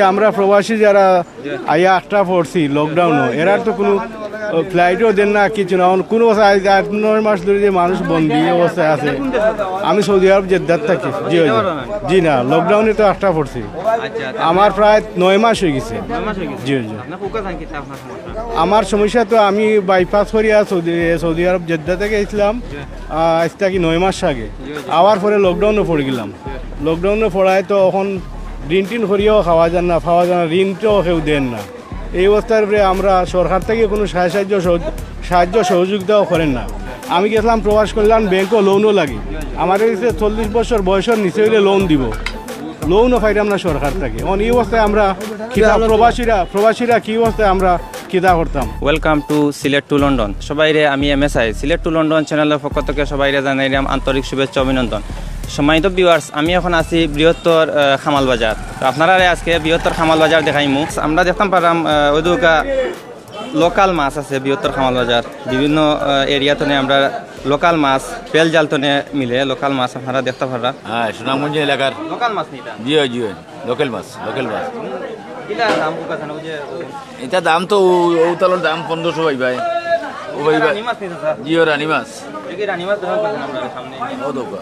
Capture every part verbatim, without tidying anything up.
আমরা প্রবাসী যারা আইয়া আটকা পড়ছি লকডাউনও, এরার তো কুনু ফ্লাইটও দেন না, কিছু না। অন-, কুনু অবস্থা আইজ আট নয় মাস ধরি যে মানুষ বন্দি অবস্থায় আছে, আমি সৌদি আরব জেদ্দাত থাকি। জি, জি। জি না, লকডাউনে তো আটকা পড়ছি। আচ্ছা, আচ্ছা। আমার প্রায় নয় মাস অইগেছে। নয় মাস অইগেছে? জি, জি। আপনার ফোকাস আন কিতা আপনার সমস্যা? আমার সমস্যা তো আমি বাইপাস করিয়া সৌদি, সৌদি আরব জেদ্দা থাকি আইছলাম, জি। আহ, আইজ থাকি নয় মাস আগে। জি, জি। আওয়ার পরে লকডাউনও পড়ি গেলাম। লকডাউনও পড়ায় তো অখন ড্রিন টিন করিয়াও খাওয়া যায় না, পাওয়া যায় না, ঋণ তো কেউ দেন না। এই অবস্থার উপরে আমরা সরকার থাকি কুনু সাহায্য, সাহায্য সহযোগিতাও করেন না। আমি গেছলাম প্রবাস কল্যাণ ব্যাংকও লোনও লাগি, আমারে কইছে চল্লিশ বছর বয়সর নিচে অইলে লোন দিব, লোনও পাইরাম না সরকার থাকি। অন এই অবস্থায় আমরা কিতা প্রবাসীরা, প্রবাসীরা কি অবস্থায় আমরা কিতা করতাম? Welcome to Sylhet to London। সবাইরে আমি এমএসআই Sylhet to London চ্যানেলর পক্ষ থাকি সবাইরে জানাইরাম আন্তরিক শুভেচ্ছা অভিনন্দন। সম্মানিত ভিউয়ার্স, আমি অখন আছি বৃহত্তর, আহ, কামাল বাজার। তো আপনারারে আজকে বৃহত্তর কামাল বাজার দেখাইমু। আমরা দেখতাম পাররাম, আহ, অউ দুকা লোকাল মাছ আছে বৃহত্তর কামাল বাজার। বিভিন্ন, আহ, এরিয়া তনে আমরা লোকাল মাছ, বেলজাল তনে মিলে লোকাল মাছ আপনারা দেখতা পাররা। হ্যাঁ, সুনামগঞ্জ এলাকার। লোকাল মাছ নি ইতা? জি অয়, জি অয়। লোকাল মাছ, লোকাল মাছ। কিলা দাম কত আছে না? ওই যে ইতা দাম তো ও-, অউ তালর দাম পনেরোশো ভাই ভাই। ও ভাই ভাই। রানী মাছ নি ইতা, স্যার? জি অয়, রানী মাছ। দেখি রানী মাছ দেখাও কত আমরা সামনে। ও দেখো।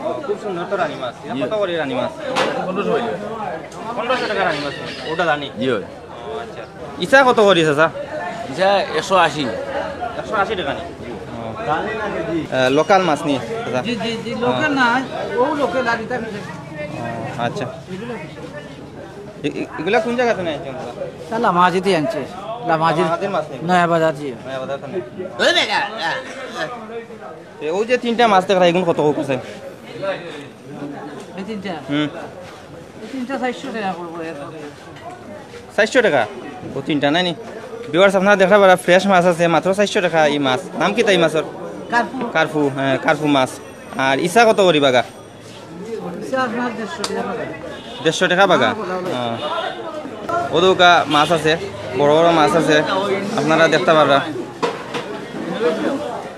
ও, খুব সুন্দর তো রানী মাছ। ইতা জি। কত করি রানী মাছ? পনেরোশো ভাই ভাই। পনেরোশো টেকা রানী মাছ। ওটা রানী? জি অয়। ও, আচ্ছা। ইছা কত করি, চাচা? ইছা একশো আশি। একশো আশি টেকা নি? ও। আহ, লোকাল মাছ নি, চাচা? জি, জি, জি, লোকাল না, ও লোকাল আর ইতা বিশেষ। ও, আচ্ছা। এগুলা কুন জাগা তনে আনছইন, চাচা? তা লামাহাজিদি আনছি। লামাহাজির মাছ নি? নয়া বাজার, জি। নয়া বাজার তনে। এ, অউ যে তিনটা মাছ দেখরা, ইগুন কত করি কইছে? এই তিনটা? হুম। এই তিনটা চাইরশো টেকা পড়বো এর। চাইরশো টেকা? অউ তিনটা নায় নি? ভিউয়ার্স, আপনারা দেখরা পাররা, ফ্রেশ মাছ আছে, মাত্র চাইরশো টেকা ই মাছ। নাম কিতা ই মাছর? কার্পু। কার্পু, হ্যাঁ, কার্পু মাছ। আর ইছা কত করি বাগা? ইছা আপনার দেড়শো টেকা বাগা। দেড়শো টেকা বাগা? হ্যাঁ। অউ দুকা মাছ আছে, বড় বড় মাছ আছে, আপনারা দেখতা পাররা।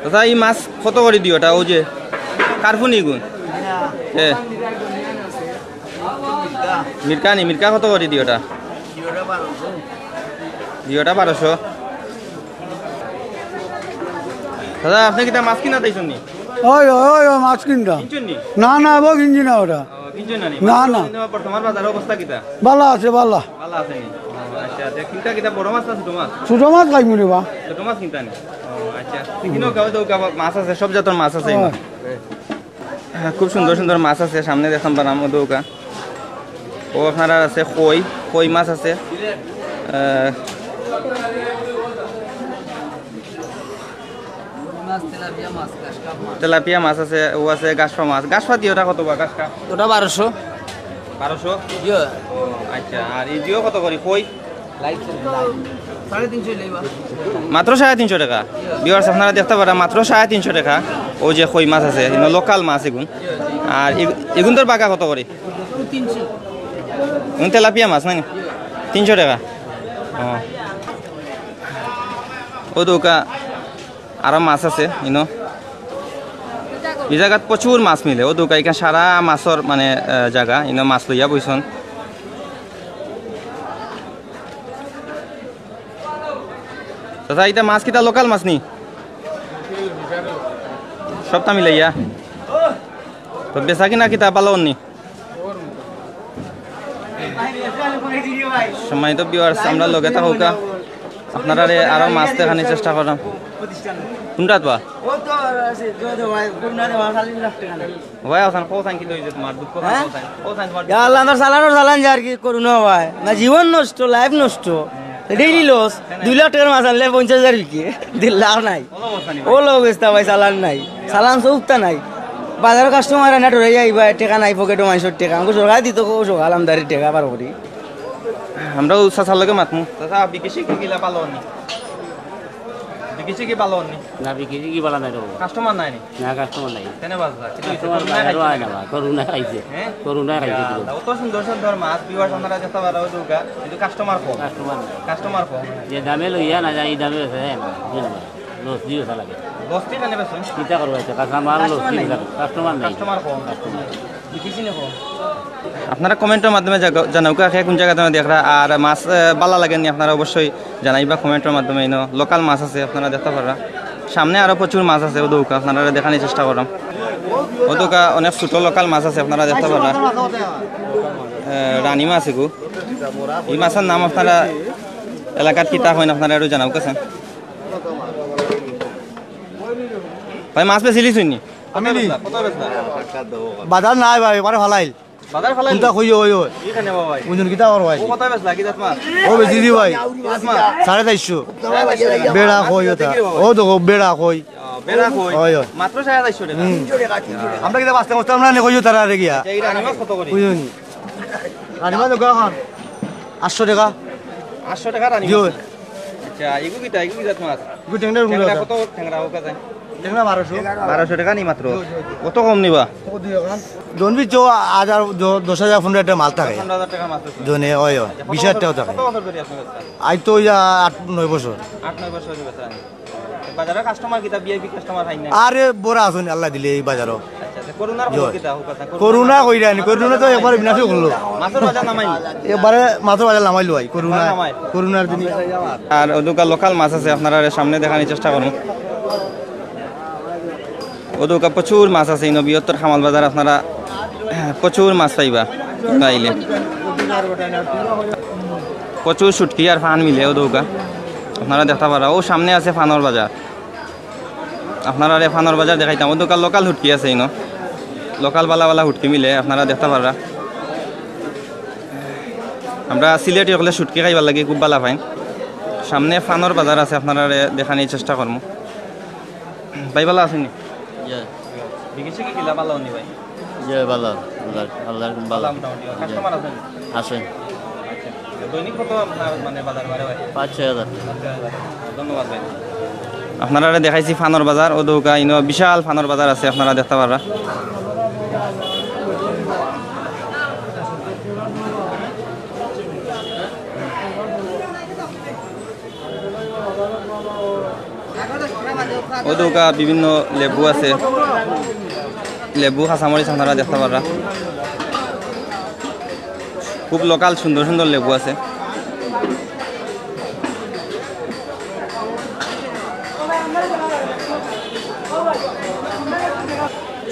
চাচা, ই মাছ কত করি দিওটা? অউ যে কার্পু নি ইগুন? এ। মিরকা নি, মিরকা কত করি দিওটা? দিওটা বারোশো। দাদা, আপনে কিতা মাছ কিনাত আইছইন নি? অয়, অয়, অয়, অয়, মাছ কিনতাম। কিনছইন নি? না, না, অউ কিনছি না ওটা। ও, কিনছইন না নি? না, না। বর্তমান বাজারর অবস্থা কিতা? ভালা আছে, ভালা। ভালা আছে নি? ও, আচ্ছা, আচ্ছা। কিতা কিতা বড় মাছ না ছোট মাছ? ছোট মাছ খাইমু রে বা। ছোট মাছ কিনতা নি? ও, আচ্ছা। ইনো গাঁও তো গাঁও মাছ আছে, সব জাতর মাছ আছে ইনো। হ্যাঁ। হ্যাঁ, খুব সুন্দর সুন্দর মাছ আছে, সামনে দেখতাম পাররাম অউ দুকা। অউ আপনার আছে কই, কই মাছ আছে। আহ, তেলাপিয়া মাছ আছে, অউ আছে গাছফা মাছ। গাছফা দিওটা কত বা গাছফা? ওটা বারোশো। বারোশো? ইয়ে। ও, আচ্ছা। আর ই দিও কত করি কই? সাড়ে তিনশো লইবা। মাত্র সাড়ে তিনশো টেকা। ভিউয়ার্স, আপনারা দেখতা পাররা, মাত্র সাড়ে তিনশো টেকা। অউ যে কই মাছ আছে, ইনো লোকাল মাছ ইগুন। আর ই-, ইগুনতর বাগা কত করি? তিনশো। ইগুন তেলাপিয়া মাছ নায় নি? তিনশো টেকা। ও। অউ দুকা আরো মাছ আছে ইনো। ই জাগাত প্রচুর মাছ মিলে। অউ দুকা ইখান সারা মাছর মানে, আহ, জাগা। ইনো মাছ লইয়া বইছইন। চাচা, ইতা মাছ কিতা লোকাল মাছ নি? সবতা মিলাইয়া? তো বেচা কিনা কিতা ভালা অর নি? সম্মানিত ভিউয়ার্স, আমরার লগে থাকউক্কা, আপনারারে আরো মাছ দেখানির চেষ্টা কররাম। কুনটাত বা? ভাই, অখান কও চাইন কিতা অইছে তুমার? দুঃখ অখান কও চাইন। কও চাইন তুমার দুঃখ। ইয়া আল্লাহ, আমার চালানর চালান যার কি করুন ভাই। না জীবন নষ্ট, লাইফ নষ্ট। Daily loss. দুই লাখ টেকার মাছ আনলে পঞ্চাশ হাজার বিকে। লাভ নাই। অলা অবস্থা নি ভাই? অলা অবস্থা ভাই, চালান নাই। চালান চউক্কা নাই। বাজারো কাস্টমার আইয়া ডরাইয়া আইবা, টেকা নাই পকেটো মানষর টেকা। আমগু সরকারে দিতো কও সকাল আমদারির টেকা বার করি। আমরাও চাচার লগে মাতমু। চাচা, বিকিছি কি কিলা ভালা অর নি? বিকিছি কি ভালা অর নি? না, বিকিছি কি ভালা নাই রে বাবা। কাস্টমার নাই নি? না, কাস্টমার নাই। কেনে বাজলা? কিতা অইছে? কাস্টমার করোনা নাই, খাইছে আরো নি? আয় না বা, করোনা খাইছে। হ্যাঁ? করোনা খাইছে ইয়া তো। আল্লাহ, অত সুন্দর সুন্দর মাছ, ভিউয়ার্স আপনারা দেখতা পাররা, অউ দুকা, কিন্তু কাস্টমার কম। কাস্টমার নাই। কাস্টমার কম। যে দামে লইয়া না যায়, ই দামে বেচে না। বুঝলা? লস দিয়া বেচা লাগে। লস দিয়া কেনে বেচইন? কিতা করবা, ইতা কাঁচা মাল লস দিয়া বেচা লাগে। কাস্টমার নাই। কাস্টমার কম। কাস্টমার। বিকিছি নি কম? আপনারা কমেন্টর মাধ্যমে জাগা-, জানাউক্কা কে কুন জাগা থাকি দেখরা, আর মাছ, আহ, ভালা লাগেনি আপনারা অবশ্যই জানাইবা কমেন্টর মাধ্যমে। ইনো লোকাল মাছ আছে, আপনারা দেখতা পাররা। সামনে আরো প্রচুর মাছ আছে, অউ দেখউক্কা, আপনারারে দেখানির চেষ্টা কররাম। অউ দেখউক্কা অনেক ছোট লোকাল মাছ আছে, আপনারা দেখতা পাররা। আহ, রানী মাছ এগু। ই মাছর নাম আপনারা এলাকাত কিতা কইন, আপনারা একটু জানাউক্কা চাইন। ভাই, মাছ বেচিলিছইন নি? আমি নি? কত বেচলা? বাজার নাই ভাই, এবারে ফালাইল। বাজার ফালাইল? কুনটা কইও, ওই, ওই। কিতা কর ভাই? ওজন কিতা কর ভাই? ও কত বেচলা? কি জাত মাছ? ও বেচি দি ভাই। কি জাত মাছ? সাড়ে চাইরশো। সাড়ে চাইরশো টাকা। বেড়া কই ওটা? দেখি রে বাবা। ও দেখো, বেড়া কই। ও, বেড়া কই? ওই, ওই। মাত্র সাড়ে চাইরশো টাকা। হুম। আমরা কিতা বাঁচতে বাঁচতে আমরা নে কইও তারা রে গিয়া। আচ্ছা, এই রানী মাছ কত করি? বুঝুন। রানী মাছ দেখো এখন আটশো টাকা। আটশো টাকা রানী জি। মাছ? আচ্ছা, এগু কিতা, এগু কি জাত মাছ? এগু টেংরা গুলো ট্যাংরা আছে। কত ট্যাংরা অউক্কা চাইন? টেংরা বারোশো। বারোশো টাকা নি মাত্র? জি, জি, জি। অত কম নিবা? ও দুই ওখান। জন বিচো হাজার, দ-, দশ হাজার, পনেরো হাজার মাল থাকে। পনেরো হাজার টাকার মাছ আছে। জনে, ওই, ওই। আচ্ছা, কত বিশ হাজার বছর, টাকাও থাকে। কত বছর ধরি আপনার ব্যবসা? আজ তো ইয়া আট, নয় বছর। আট, নয় বছর ধরি ব্যবসা। বাজারর কাস্টমার কিতা, V I P customer pine না? আরে, বড় আছইন আল্লায় দিলে ই বাজারো। আচ্ছা, আচ্ছা, করোনার খবর কিতা? করোনা কইরা নি, করোনা তো একবারে বিনাশই করলো। মাছর বাজার নামাইল? একবারে মাছর বাজার নামাইল ভাই, করোনা, নামাইল। করোনার দিনে। আর অউ দেখউক্কা লোকাল মাছ আছে, আপনারারে সামনে দেখানির চেষ্টা করমু। অউ দেখউক্কা প্রচুর মাছ আছে, ইনো বৃহত্তর কামাল বাজার, আপনারা প্রচুর মাছ পাইবা ইনো আইলে। প্রচুর শুটকি আর ফান মিলে অউ দেখউক্কা। আপনারা দেখতা পাররা, অউ সামনে আছে ফানর বাজার। আপনারারে ফানর বাজার দেখাইতাম। অউ দেখউক্কা লোকাল হুটকি আছে ইনো। লোকাল ভালা ভালা হুটকি মিলে, আপনারা দেখতা পাররা। আমরা সিলেটি অকলে শুটকি খাইবার লাগি খুব ভালা পাইন। সামনে ফানর বাজার আছে, আপনারারে দেখানির চেষ্টা করমু। ভাই ভালা আছইন নি? জি। বিকিছে কি কিলা ভালা অইনি ভাই? জি, ভালা। আল্লাহর, আল্লাহর হুকুম ভালা। ভালা মোটামুটি। জি। কাস্টমার আছে নি? আছে। আচ্ছা। দৈনিক কত আপনার মানে বাজার বাড়ে ভাই? পাঁচ ছয় হাজার। পাঁচ ছয় হাজার। ধন্যবাদ ভাই। আপনারারে দেখাইছি ফানর বাজার, অউ দেখউক্কা ইনো বিশাল ফানর বাজার আছে, আপনারা দেখতা পাররা। অউ দেখউক্কা বিভিন্ন লেবু আছে, লেবু, কাঁচামরিচ আপনারা দেখতা পাররা। খুব লোকাল সুন্দর সুন্দর লেবু আছে।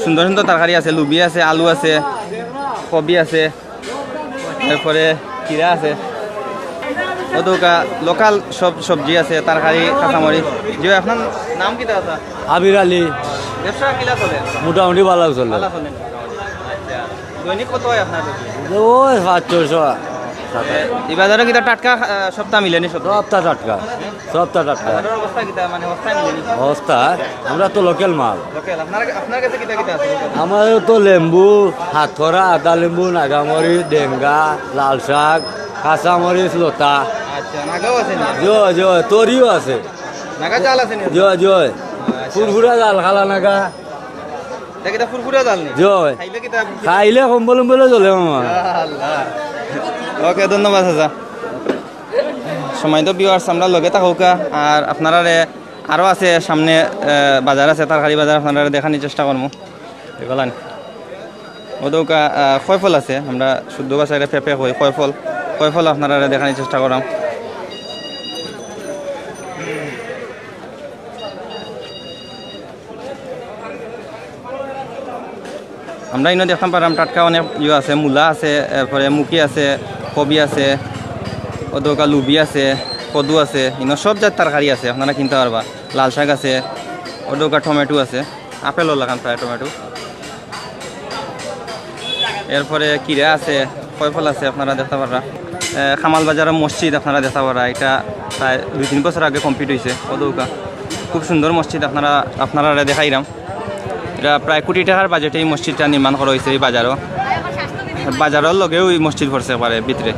সুন্দর সুন্দর তরকারি আছে, লুবি আছে, আলু আছে, কবি আছে। এরপরে কিরা আছে। অউ দেখউক্কা লোকাল সব সবজি আছে, তরকারি, কাঁচামরিচ। জি ভাই, আপনার নাম কিতা আছে? আবির আলী। ব্যবসা কিলা চলে? মোটামুটি ভালা চলে। ভালা চলে। আচ্ছা। দৈনিক কত অয় আপনার বিক্রি? ওই পাঁচ ছয়শো। ই বাজারো কিতা টাটকা, আহ, সবতা মিলে নি সবজি? সবতা টাটকা। সবতা টাটকা। বাজারর অবস্থা কিতা? মানে অবস্থা মিলে নি? অবস্থা, আমরা তো লোকাল মাল। লোকাল। আপনার, আপনার কাছে কিতা কিতা আছে লোকাল? আমাদের তো লেবু, হাতখরা, আদা লেবু, নাগামরিচ, ডেঙ্গা, লাল শাক, কাঁচামরিচ, লতা। আচ্ছা, নাগাও আছে নি? জয়, জয়, তরিও আছে। নাগা জাল আছে নি? জয়, জয়। আচ্ছা। ফুরফুরা জাল, কালা নাগা। ইটা কিতা ফুরফুরা জাল নি? জয়। খাইলে কিতা? খাইলে কম্বল উম্বলে জ্বলে মামা। আল্লাহ। ওকে, ধন্যবাদ চাচা। সম্মানিত viewers, আমরার লগে থাকউক্কা। আর আপনারারে আরো আছে সামনে, আহ, বাজার আছে, তরকারি বাজার, আপনারারে দেখানির চেষ্টা করমু। দেখলাম। অউ দেখউক্কা, আহ, কয়ফল আছে, আমরা শুদ্ধ ভাষায় ইটা পেঁপে কই, কয়ফল, কয়ফল আপনারারে দেখানির চেষ্টা কররাম। আমরা ইনো দেখতাম পাররাম টাটকা অনেক ইয়ে আছে, মূলা আছে, এরপরে মুকি আছে, কবি আছে, অউ দেখউক্কা লুবি আছে, কদু আছে, ইনো সব জাত তরকারি আছে, আপনারা কিনতা পারবা। লাল শাক আছে, অউ দেখউক্কা টমেটো আছে, আপেলর লাখান প্রায় টমেটো। এরপরে কিরা আছে, কয়ফল আছে, আপনারা দেখতা পাররা। এ, কামাল বাজারর মসজিদ আপনারা দেখতা পাররা, ইটা প্রায় দুই তিন বছর আগে complete অইছে। অউ দেখউক্কা খুব সুন্দর মসজিদ, আপনারা, আপনারারে দেখাইরাম। ইটা প্রায় কোটি টাকার বাজেটে ই মসজিদটা নির্মাণ করা অইছে ই বাজারো। বাজারর লগেউ ই মসজিদ পড়ছে একবারে ভিতরে।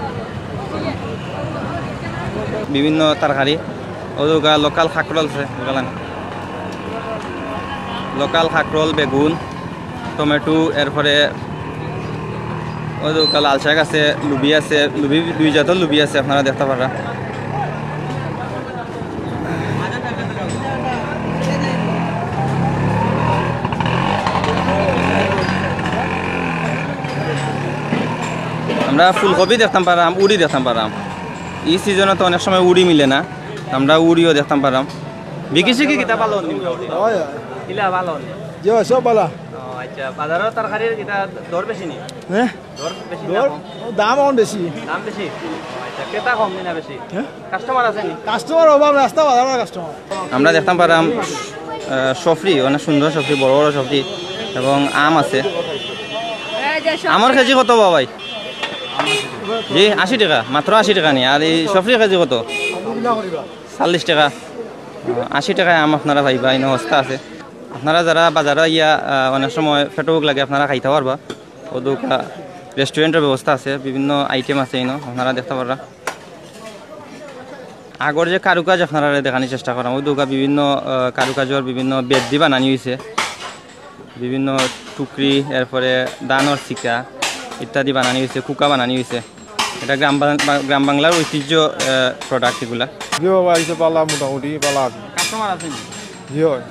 বিভিন্ন তরকারি, অউ দেখউক্কা লোকাল কাকরোল আছে, দেখলাম। লোকাল কাকরোল, বেগুন, টমেটো, এরপরে অউ দেখউক্কা লাল শাক আছে, লুবি আছে, লুবি দুই জাতর লুবি আছে, আপনারা দেখতা পাররা। আমরা ফুলকপি দেখতাম পারাম, উড়ি দেখতাম পারাম। ই সিজনো তো অনেক সময় উড়ি মিলে না, আমরা উড়িও দেখতাম পারাম। বিকিছে কি কিতা ভালা অননি মোটামুটি? অয়, অয়। কিলা ভালা অননি? জি অয়, সব ভালা। ও, আচ্ছা, বাজারো তরকারির কিতা দর বেশি নি? হ্যাঁ? দর বেশি না দর, কম? দাম অখন বেশি। দাম বেশি? ও, আচ্ছা, ক্রেতা কম নি না বেশি? হ্যাঁ? কাস্টমার আছে নি? কাস্টমার অভাব, রাস্তা বাজারো কাস্টমার। আমরা দেখতাম পারাম, আহ, সফরি, অনেক সুন্দর সফরি, বড় বড় সফরি এবং আম আছে। আমর কেজি কত বা ভাই? জি, আশি টেকা, মাত্র আশি টেকা নি। আর ই সফরি কেজি কত? চল্লিশ টেকা। আহ, আশি টেকায় আম আপনারা পাইবা, ইনো হস্তা আছে। আপনারা যারা বাজারো আইয়া, আহ, অনেক সময় পেটো ভুক লাগে, আপনারা খাইতা পারবা। অউ দুকা রেস্টুরেন্টর ব্যবস্থা আছে, বিভিন্ন আইটেম আছে ইনো, আপনারা দেখতা পাররা। আগর যে কারুকাজ আপনারারে দেখানির চেষ্টা কররাম, অউ দুকা বিভিন্ন, আহ, কারুকাজর বিভিন্ন বেতদি বানানি অইছে, বিভিন্ন টুকরি, এরপরে ধানর ছিকা ইত্যাদি বানানি অইছে, কুকা বানানি অইছে। ইটা গ্রাম বাং-, বা-, গ্রাম বাংলার ঐতিহ্য, আহ, প্রোডাক্ট ইগুলা। জি অয়, আইছে ভালা, মোটামুটি ভালা আছে। কাস্টমার আছে নি? জি অয়।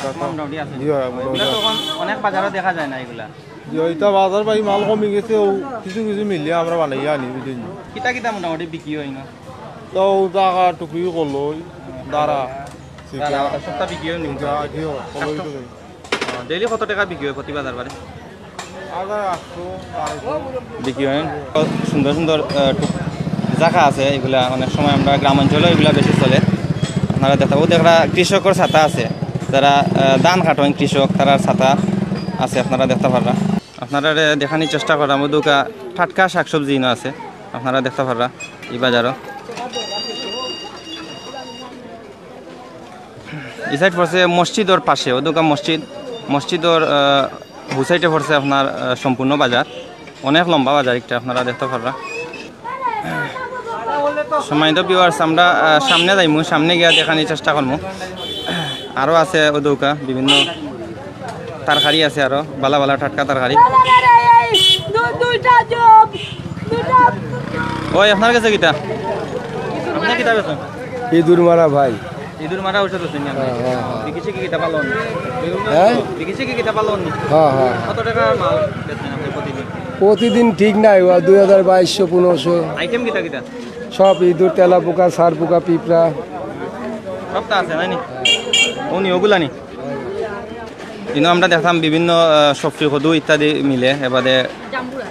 কাস্টমার মোটামুটি আছে নি? জি অয়, মোটামুটি ইগুলা তো আছে। অখন অনেক বাজারো দেখা যায় না ইগুলা। জি অয়, ইটা বাজার পাই মাল কমি গেছে, অউ কিছু কিছু মিলিয়া আমরা বানাইয়া আনি, বুঝছইন নি? কিতা কিতা মোটামুটি বিক্রি অয় না? তো অউ জাগা টুকরি করলো, দাঁড়া, দাঁড়া, ওটা সবটা বিক্রি অয় নি? জি অয়, করলো তো। ডেইলি কত টেকা বিক্রি অয় প্রতি বাজার বারে? হাজার আটশো, আড়াইশো। বিক্রি অয়। সুন্দর সুন্দর, আহ, টুক-, জাগা আছে, ইগুলা অনেক সময় আমরা গ্রাম অঞ্চলো ইগুলা বেশি চলে। আপনারা দেখতা, অউ দেখরা কৃষকর ছাতা আছে, যারা, আহ, ধান কাটইন কৃষক, তারার ছাতা আছে, আপনারা দেখতা পাররা। আপনারারে দেখানির চেষ্টা কররাম, অউ দুকা টাটকা শাকসবজি ইনো আছে, আপনারা দেখতা পাররা ই বাজারো। ই সাইড পড়ছে মসজিদর পাশে, অউ দুকা মসজিদ, মসজিদর, আহ, হউ সাইডে পড়ছে আপনার, আহ, সম্পূর্ণ বাজার। অনেক লম্বা বাজার ইটা, আপনারা দেখতা পাররা। সম্মানিত ভিউয়ার্স, আমরা, আহ, সামনে যাইমু, সামনে গিয়া দেখানির চেষ্টা করমু। আরো আছে অউ দুকা বিভিন্ন তরকারি আছে, আরো ভালা ভালা টাটকা তরকারি। দু-, দুইটা চপ, দুইটা। ওই, আপনার গেছে কিতা? আপনে কিতা বেচইন? ইঁদুর মারা ভাই। ইঁদুর মারা ঔষধ আছে নি আপনার? হ্যাঁ, হ্যাঁ, হ্যাঁ। বিকিছে কি কিতা ভালা অননি? হ্যাঁ? বিকিছে কি কিতা ভালা অননি? হ্যাঁ, হ্যাঁ। কত টেকার মাল বেচইন আপনে প্রতিদিন? প্রতিদিন ঠিক নাই, অউ দুই হাজার, বাইশশো, পনেরোশো। আইটেম কিতা কিতা? সব ইঁদুর, তেলাপোকা, সারপোকা, পিঁপড়া। সবতা আছে, নায় নি? অউ নি, অগুলা নি? ইনো আমরা দেখতাম বিভিন্ন, আহ, সবজি কদু ইত্যাদি মিলে, এবাদে জাম্বুরা।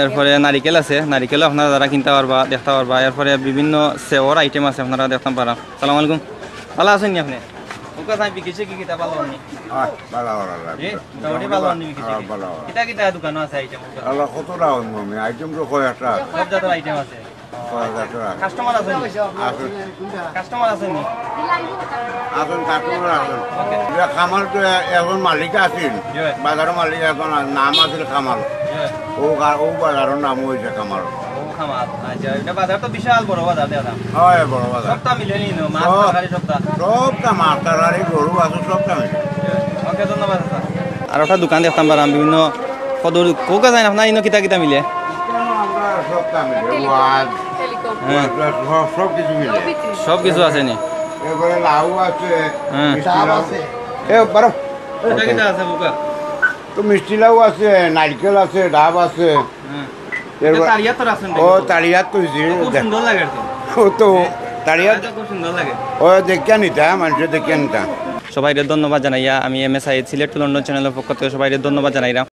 এরপরে নারিকেল আছে, নারিকেলও আপনারা যারা কিনতা পারবা, দেখতা পারবা। এরপরে বিভিন্ন সেওর আইটেম আছে, আপনারা দেখতা পারবা। সালাম আলাইকুম, ভালা আছইন নি আপনে? অউকা চাই বিকিছে কি কিতা ভালা অননি? আহ, ভালা, ভালা লাগে। জি, মোটামুটি ভালা অননি বিকিছে হ্যাঁ, কি? ভালা, ভালা। কিতা কিতা দোকানো আছে আইটেম? আল্লাহ, কতটা অইবো আমি? আইটেম তো কয় একটা। সব জাতর আইটেম আছে। কয় একটা আছে। কাস্টমার আছে নি? আছে। কাস্টমার আছে নি? আছইন, কাস্টমার আছইন। ওকে। ইটা খামার তো এ-, এখন মালিক আছিল। জি। বাজারর মালিক এখন আর নাম আছিল খামার। জি। অউ গা-, অউ বাজারর নাম অইছে খামার। অউ খামার। আচ্ছা, ইটা বাজার তো বিশাল বড় বাজার দেখলাম। হয়, বড় বাজার। সবতা মিলে নি ইনো? মাছ, সব। তরকারি সবতা? সবতা মাছ, তরকারি, গরু আছে, সবতা মিলে। জি। ওকে, ধন্যবাদ, চাচা। আর একটা দোকান দেখতাম পারলাম, বিভিন্ন কদুর, কোকা যায় না আপনার ইনো কিতা কিতা মিলে? আমরা সবতা মিলে, মাছ, টেলিকম। হ্যাঁ। সব, সব কিছু মিলে। সব কিছু আছে নি? এরপরে লাউ আছে, হ্যাঁ। মিষ্টি লাউ। এ, বারো। এটা কিতা আছে, বুকা? তো মিষ্টি লাউ আছে, নারকেল আছে, ডাব আছে। হ্যাঁ। এরপর এটা তারিয়াত তো রাখছেন ও, দেখি। তারিয়াত তো হইছে। খুব সুন্দর লাগে আর কি। ও তো তারিয়াত। এটা খুব সুন্দর লাগে। ও দেখিয়া নিতা, মানুষে দেখিয়া নিতা। সবাইরে ধন্যবাদ জানাইয়া আমি M A Saeed, Sylhet to London চ্যানেলর পক্ষ থেকে সবাইরে ধন্যবাদ জানাইরাম।